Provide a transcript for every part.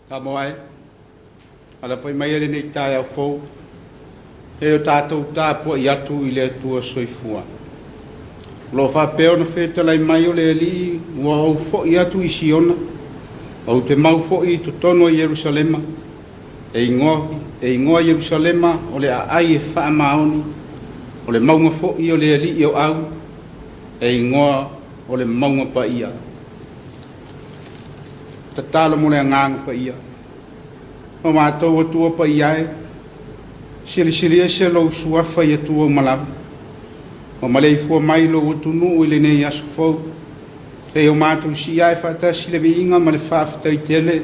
Samoa e, alafai mai e lenei taeao fou, e o tatou tapuai atu i le Atua soifua. O lo o faapea ona fetalai mai o le Alii ua ou foi atu i Siona, ou te mau foi i totonu o Ierusalema, e igoa Ierusalema o le aai e faamaoni, o le mauga foi o le Alii o au, e igoa o le mauga paia. Tatalo mo le agaga paia. O matou Atua paia e, silisili ese lou suafa i Atua uma lava, ua maleifua mai lou atunuu i lenei aso fou, seia o matou siia e faatasi le viiga ma le faafetai tele,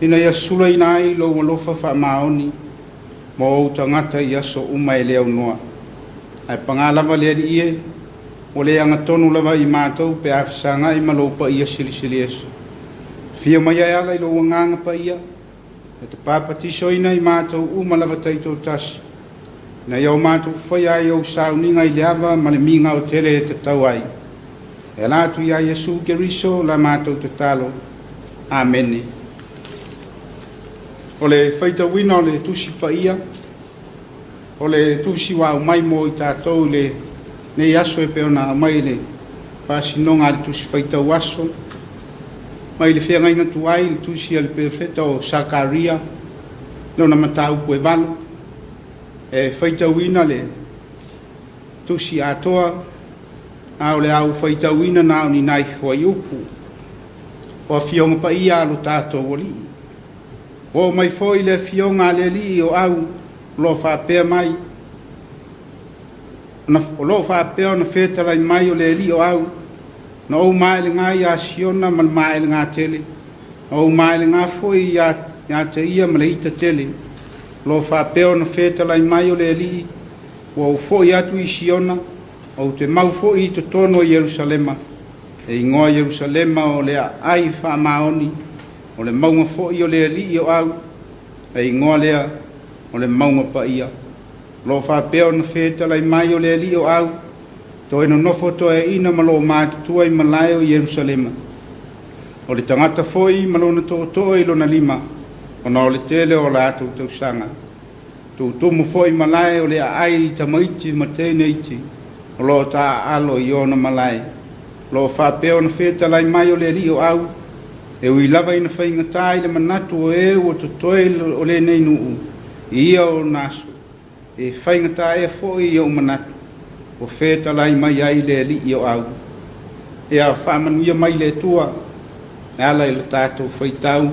ina ia sulaina ai lou alofa faamaoni mo ou tagata i aso uma e le aunoa. Ae paga lava le Alii e, ua le agatonu lava i matou pe a fesagai ma lou paia silisili ese. Fia mai e ala i lou agaga paia, e te papatisoina i matou uma lava taitoatasi, ina ia o matou faia ai ou sauniga i le ava ma le miga o tele e tatau ai. E ala atu ia Iesu Keriso la matou tatalo. Amene. O le faitauina o le tusi paia, o le tusi ua aumai mo i tatou i lenei aso e pei ona aumai i le faasinoga a le tusi faitau aso, mai le feagaiga tuai i le tusi a le perofeta o Sakaria, lona mataupu e 8, e faitauina le tusi atoa, a o le a ou faitauina na o ni nai fuaiupu. O afioga paia a lo tatou Alii. Ua oo mai foi le afioga a le Alii o au o lo o faapea mai, o lo o faapea ona fetalai mai o le Alii o au, na ou maelega ia Siona ma le maelega tele, na ou maelega foi ia te ia ma le ita tele. O lo o faapea ona fetalai mai o le Alii, ua ou foi atu i Siona, ou te mau foi i totonu o Ierusalema, e igoa Ierusalema o le aai faamaoni, o le mauga foi o le Alii o au, e igoa lea o le mauga paia. O lo o faapea ona fetalai mai o le Alii o au, toe nonofo toeaina ma lo matutua i malae o Ierusalema. O le tagata foi ma lona tootoo i lona lima, ona o le tele o latou tausaga. Tutumu foi malae o le aai i tamaiti ma teineiti, o lo o taaalo i ona malae. O lo o faapea ona fetalai mai o le Alii o au, e ui lava ina faigata i le manatu o e ua totoe o lenei nuu, i ia ona aso, e faigata ea foi i ou manatu, ua fetalai mai ai le Alii o au. Ia faamanuia mai le Atua, e ala i le tatou faitau,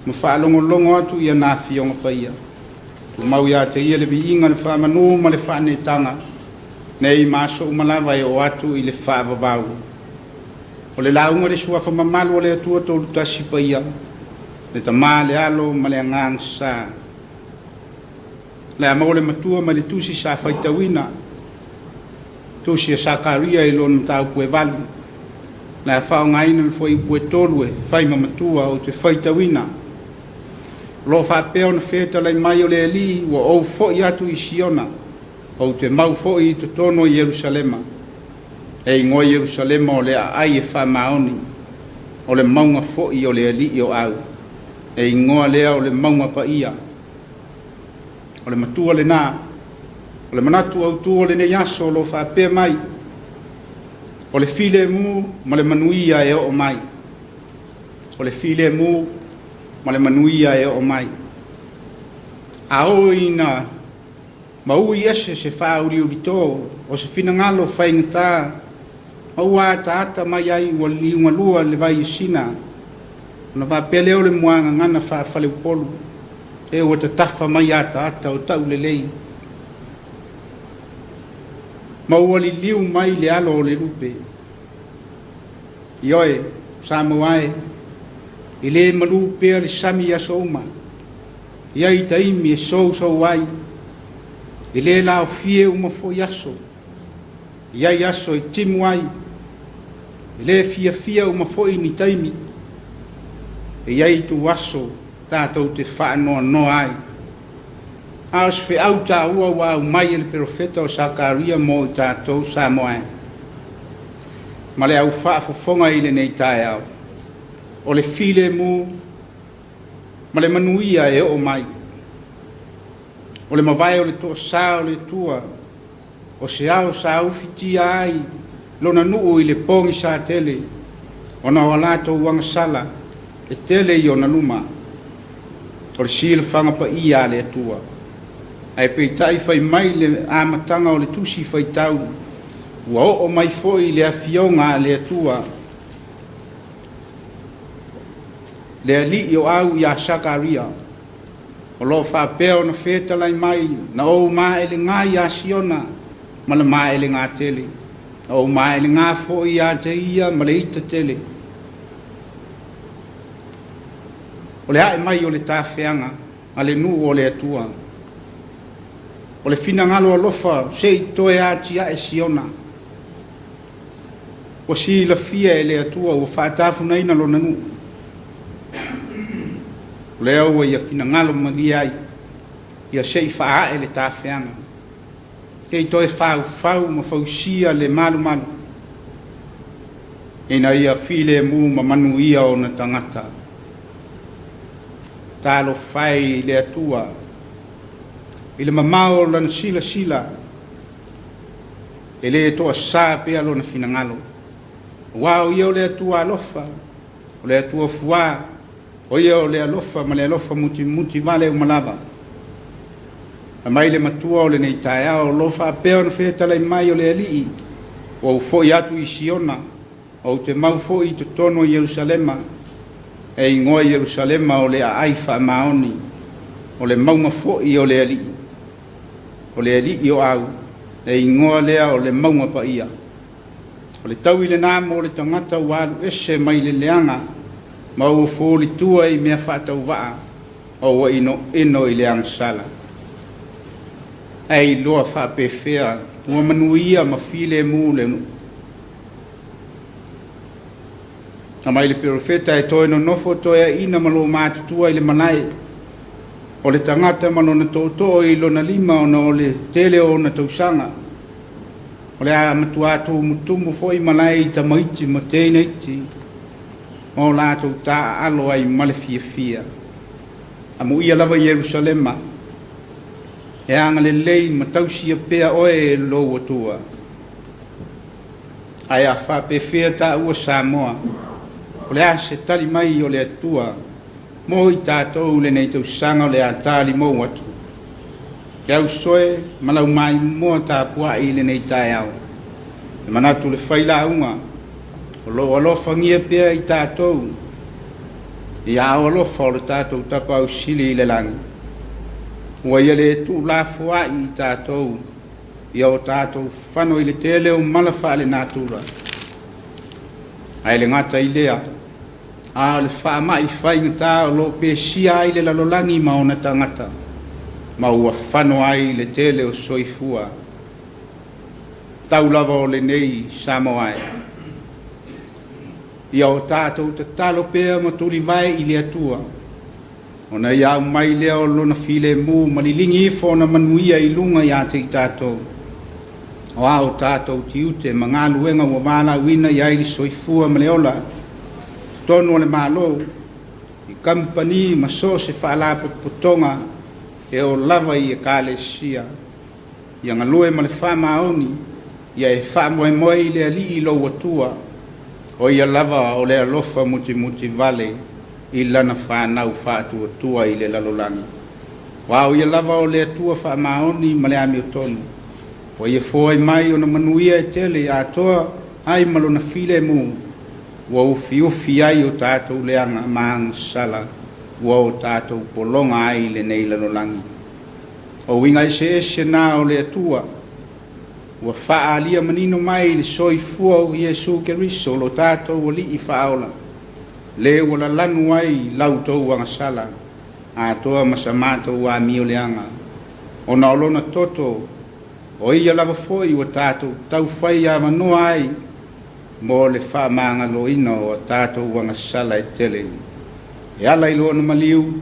ma faalogologo atu i ana afioga paia. Tumau ia te ia le viiga, le faamanu ma le faaneetaga, nei ma aso uma lava e oo atu i le faavavau. O le lauga le suafa mamalu o le Atua tolu tasi paia, le Tama, le Alo ma le Agaga Sa. Le a maua le matua mai le tusi sa faitauina, tusi a Sakaria i lona mataupu e 8, le a faaaogaina le fuaiupu e 3 e fai ma matua ou te faitauina. O lo o faapea ona fetalai mai o le Alii ua ou foi atu i Siona, ou te mau foi i totonu o Ierusalema, e igoa Ierusalema o le aai e faamaoni, o le mauga foi o le Alii o au, e igoa lea o le mauga paia. O le matua lena, o le manatu autu o lenei aso o lo o faapea mai, o le filemu ma le manuia e oo mai. O le filemu ma le manuia e oo mai. A oo ina maui ese se faauliulito o se finagalo faigata, ma ua ataata mai ai ua liugalua le vai sina, ona faapea lea o le muagagana faafaleupolu, e ua tatafa mai ataata o taulelei, ma ua liliu mai le alo o le lupe. Ioe, Samoa e, e le malu pea le sami i aso uma, i ai taimi e sousou ai, e le laofie uma foi aso, i ai aso e timu ai, e le fiafia uma foi ni taimi, e i ai itu aso tatou te faanoanoa ai. A o se feau taua ua aumai e le perofeta o Sakaria mo i tatou Samoa e, ma le au faafofoga i lenei taeao, o le filemu ma le manuia e oo mai. O le mavae o le toasā o le Atua, o se ao sa ufitia ai lona nuu i le pogisā tele, ona o a latou agasala e tele i ona luma. O le silafaga paia a le Atua. Ae peitai fai mai le amataga o le tusi faitau, ua oo mai foi le afioga a le Atua, le alii o au ia Sakaria, o lo o faapea ona fetalai mai, na ou maelega ia Siona ma le maelega tele, na ou maelega foi ia te ia ma le ita tele. O le ae mai o le tafeaga a le nuu o le Atua. O le finagalo alofa se i toe atiae Siona. Ua silafia e le Atua ua faatafunaina lona nuu. O lea ua ia finagalo malie ai, ia se i faaae le tafeaga, se i toe faufau ma fausia le malumalu, ina ia filemu ma manuia ona tagata. Talofa e i le Atua, i le mamao o lana silasila, e le toasa pea lona finagalo. Aua o ia o le Atua alofa, o le Atua fuā, o ia o le alofa ma le alofa mutimuti vale uma lava. Fai mai le matua o lenei taeao, o lo o faapea ona fetalai mai o le Alii, ua ou foi atu i Siona, ou te mau foi i totonu o Ierusalema, e igoa Ierusalema o le aai faamaoni, o le mauga foi o le Alii, o le Alii o au, e igoa lea o le mauga paia. O le taui lena mo le tagata ua alu ese mai le leaga, ma ua folitua i mea faatauvaa, ma ua inoino i le agasala. Ae iloa faapefea ua manuia ma filemu le nuu. Na mai le perofeta e toe nonofo toeaina ma lo matutua i le malae, o le tagata ma lona tootoo i lona lima ona o le tele o ona tausaga. O le a matua tumutumu foi malae i tamaiti ma teinaiti ma o latou taaalo ai ma le fiafia. Amuia lava Ierusalema, e agalelei ma tausia pea oe e lou Atua. Ae a faapefea taua Samoa, o le a se tali mai o le Atua mo i tatou lenei tausaga o le a talimou atu. Ke ausoe ma lau maimoa tapuai i lenei taeao. E manatu le failauga o lo o alofagia pea i tatou i aao alofa o le tatou Tapaau Sili i le lagi. Ua ia le tuulafoai i tatou ia o tatou fano i le tele o mala faalenatura. Ae le gata i lea, a o le faamai faigata o lo o pesia ai le lalolagi ma ona tagata, ma ua fano ai le tele o soifua. Tau lava o lenei Samoa e. Ia o tatou tatalo pea ma tulivae i le Atua, ona ia aumai lea o lona filemu ma liligi ifo ona manuia i luga ia te i tatou. O a o tatou tiute ma galuega ua valaauina i ai le soifua ma le ola, totonu o le Malo, i kamupani ma so o se faalapotopotoga e oo lava i ekalesia. Ia galue ma le faamaoni, ia e faamoemoe i le Alii lou Atua, o ia lava o le alofa mutimuti vale i lana fanau faatuatua i le lalolagi. Aua o ia lava o le Atua faamaoni ma le amiotonu, ua ia foai mai ona manuia e tele atoa ai ma lona filemu, ua ufiufi ai o tatou leaga ma agasala, ua o tatou pologa ai i lenei lalolagi. O uiga eseese na o le Atua, ua faaalia manino mai i le soifua o Iesu Keriso lo tatou Alii Faaola, le ua lalanu ai la outou agasala, atoa ma sa matou amioleaga, ona o lona toto, o ia lava foi ua tatou taufai avanoa ai mo le faamagaloina o a tatou agasala e tele. E ala i lona maliu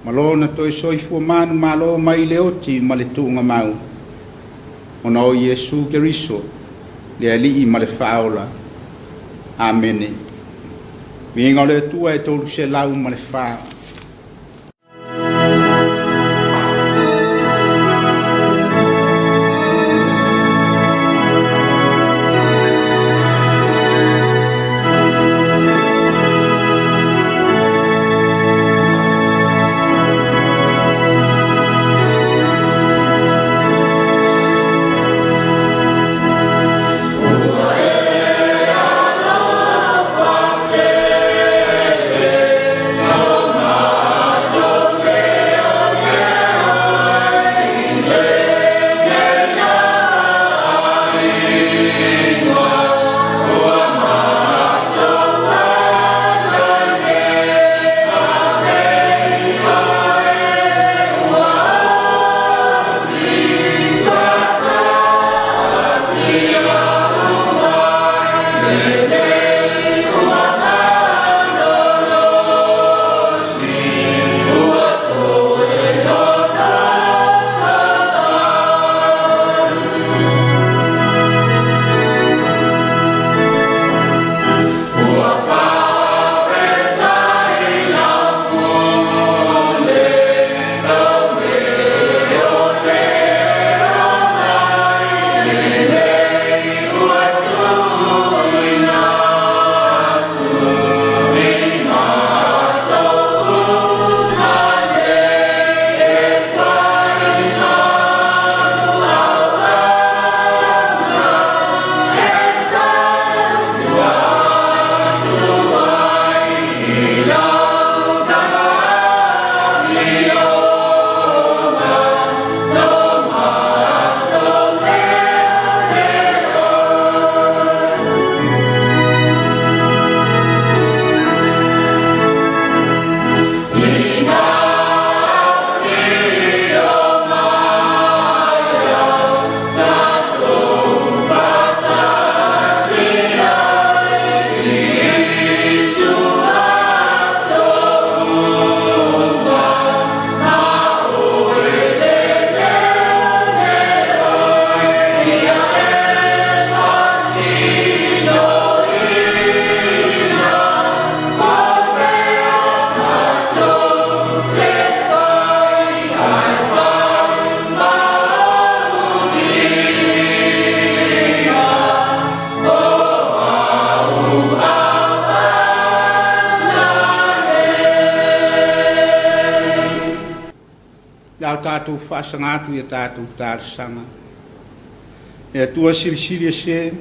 ma lona toe soifua manumalo mai le oti ma le tuugamau, ona o Iesu Keriso, le Alii ma le Faaola. Amene. Viiga o le Atua e 304. le a o tatou faasaga atu i a tatou talosaga. Le Atua Silisili Ese,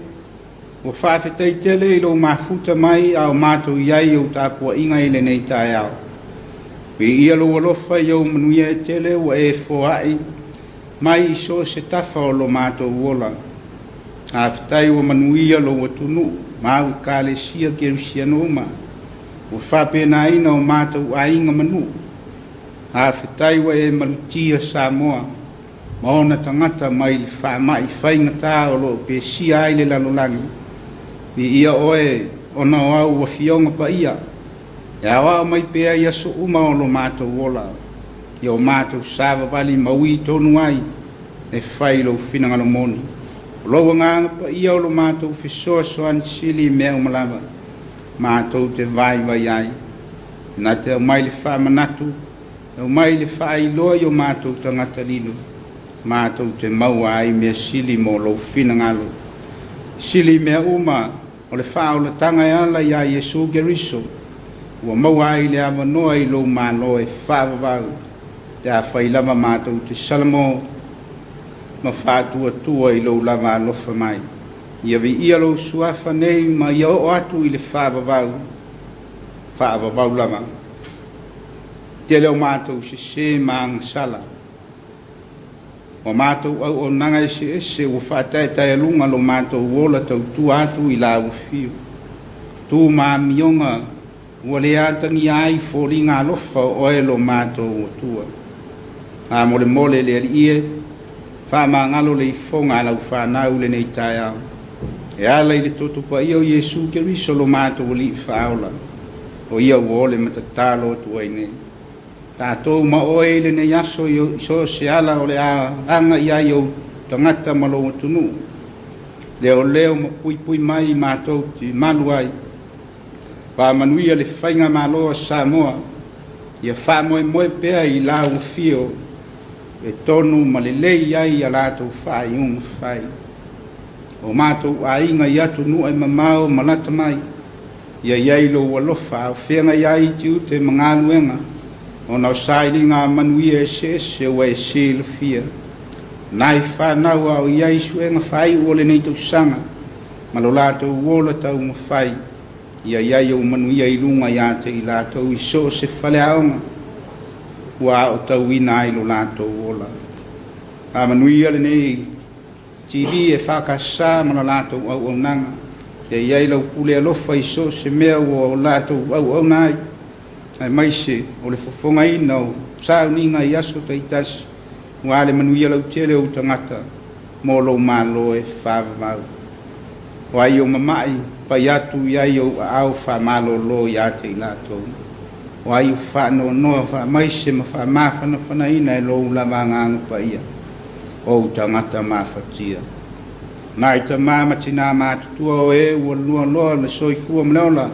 ua faafetai tele i lou mafuta mai a o matou i ai i ou tapuaiga i lenei taeao. Viia lou alofa i ou manuia e tele ua e foai mai i so o se tafa o lo matou ola. Afetai ua manuia lou atunuu ma au Ekalesia Kerisiano uma, ua faapenaina o matou aiga ma nuu. Afetai ua e malutia Samoa ma ona tagata mai le faamai faigata o lo o pesia ai le lalolagi. Viia oe ona o au Afioga Paia, e aoao mai pea i aso uma o lo matou ola, i o matou savavali maui tonu ai e fai lou finagalo moni. O lou Agaga Paia o lo matou fesoasoani sili i mea uma lava matou te vaivai ai. Na te aumai le faamanatu, aumai le faailoa i o matou tagata lilo, matou te maua ai mea sili mo lou finagalo. Sili i mea uma o le faaolataga e ala iā Iesu Keriso, ua maua ai le avanoa i lou Malo e faavavau, pe afai lava matou te salamo ma faatuatua i lou lava alofa mai. Ia viia lou suafa nei ma ia oo atu i le faavavau, faavavau lava. Tele o matou sesē ma agasala. Ua matou auaunaga eseese ua faataetaealuga lo matou ola tautua atu i la ua fiu. Tu ma amioga ua le atagia ai foliga alofa o oe lo matou Atua. Faamolemole le Alii e, faamagalo le ifoga a lau fanau i lenei taeao, e ala i le toto paia o Iesu Keriso lo matou Alii Faaola, o ia ua ole ma tatalo atu ai nei. Tatou ma oe i lenei aso i so o se ala o le a aga i ai ou tagata ma lou atunuu. Leoleo ma puipui mai i matou te malu ai. Faamanuia le Faigamalo a Samoa, ia faamoemoe pea i lau afio e tonu ma lelei ai a latou faaiuga fai. O matou aiga i atunuu e mamao ma lata mai, Ia i ai lou alofa a o feagai ai i tiute ma galuega, ona o sailiga manuia eseese ua e silafia. Nai fanau a o i ai suega faaiu o lenei tausaga ma lo latou ola taumafai, ia i ai ou manuia i luga ia te i latou i so o se faleaoga ua aotauina ai lo latou ola. Faamanuia lenei TV e faakasa ma la latou auaunaga. Ia i ai lau pule alofa i so o se mea ua o latou auauna ai, aemaise o le fofogaina o sauniga i aso taitasi, aua le manuia lautele o ou tagata mo lou Malo e faavavau. O ai o mama'i, pai atu i ai ou aao faamalolo ia te i latou. O ai o faanoanoa faamaise ma faamafanafanaina e lou lava Agaga Paia. Ou tagata mafatia. Nai tama ma tinā matutua o e ua lua loa le soifua ma le ola,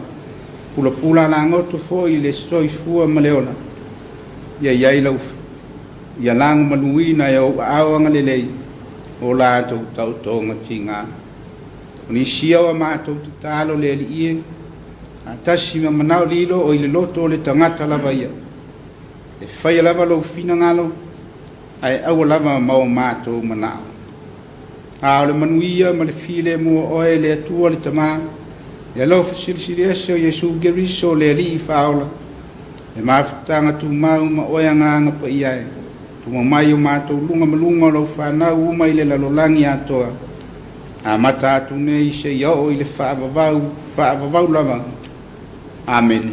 pulapula lagoto foi le soifua ma le ola. Ia i ai lau ia lagomaluina e ou aao agalelei o latou taotoga tigā. O nisi ia o a matou tatalo le Alii e, faatasi ma manao lilo o i le loto o le tagata lava ia. E faia lava lou finagalo ae aua lava ma o matou manao. A o le manuia ma le filemu o oe le Atua le Tama, le alofa silisili ese o Iesu Keriso le Alii Faaola, le mafutaga tumau ma oe Agaga Paia e, tumau mai o matou luga ma luga o lau fanau uma i le lalolagi atoa, amata atu nei seia oo i le faavavau, faavavau lava. Amene.